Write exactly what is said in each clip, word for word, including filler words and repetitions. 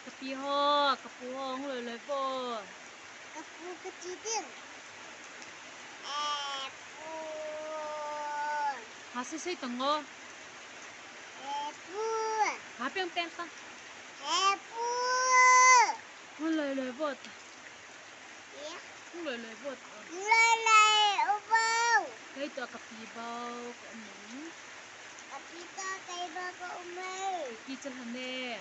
Kapi ho, kapu ho, hung loi loi vo. Kapu kati ding. Eh, pu. Ha sei sei tang o. Eh, pu. Ha peng peng tang. Eh, pu. Hung loi loi vo ta. Hung loi loi vo ta. Hung loi loi vo. Kei toh kapi bou ka um e. Kapi toh kei bou ka um e. Kei kicha lhon e.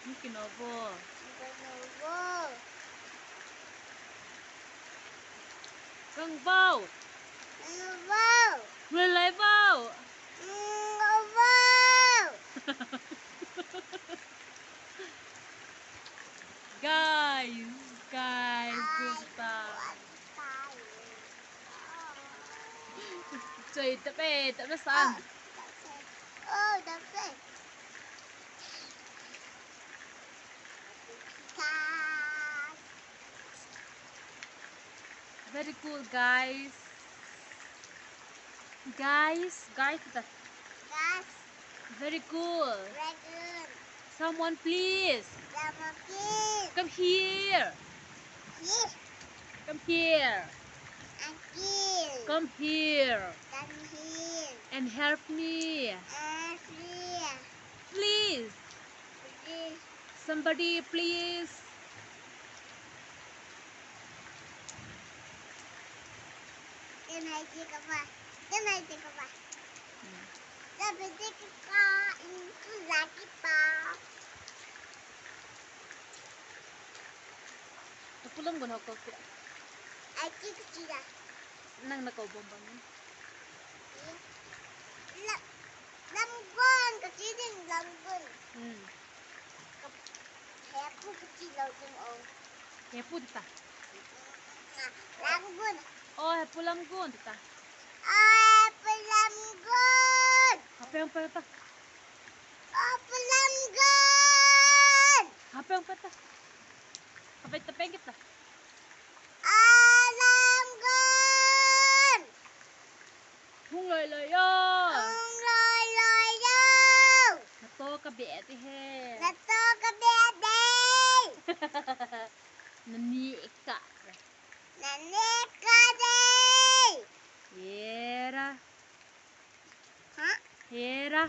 Hung kino vo. Hung kino vo. Kang vo. Kang vo. Hung loi loi vo. Kang vo. Guys, guys, guys. Choi tape, tape san. Oh, that's it. Very cool, guys. Guys, guys, the Guys, very cool. Very good. Someone please. Someone please. Come here. Yes. Come here. And here. Come here. Come here. And help me. And here. Please. Please. Somebody please. Can I take a bath? Can I take a bath? Can I take a bath? Into lucky bath. Kapu Lamgun ho kou peh. I think it's that. Nang na kou bom bom. Lam-, Lamgun, kati ding Lamgun. Hmm. Ka-, Hepu kati lou ding o. Hepu ta. Lamgun. Oh, Hepu Lamgun ta. Oh, Hepu Lamgun. Apa yang apa ta? Oh, Hepu Lamgun. Apa yang apa ta? Apa yang kita? Alamgun! Hung loi loi o! Hung loi loi o! Nato kabeh ding ahi. Nato kabeh ding ahi. Nani ka. Nani ka ding ahi. Hera. Ha? Hera.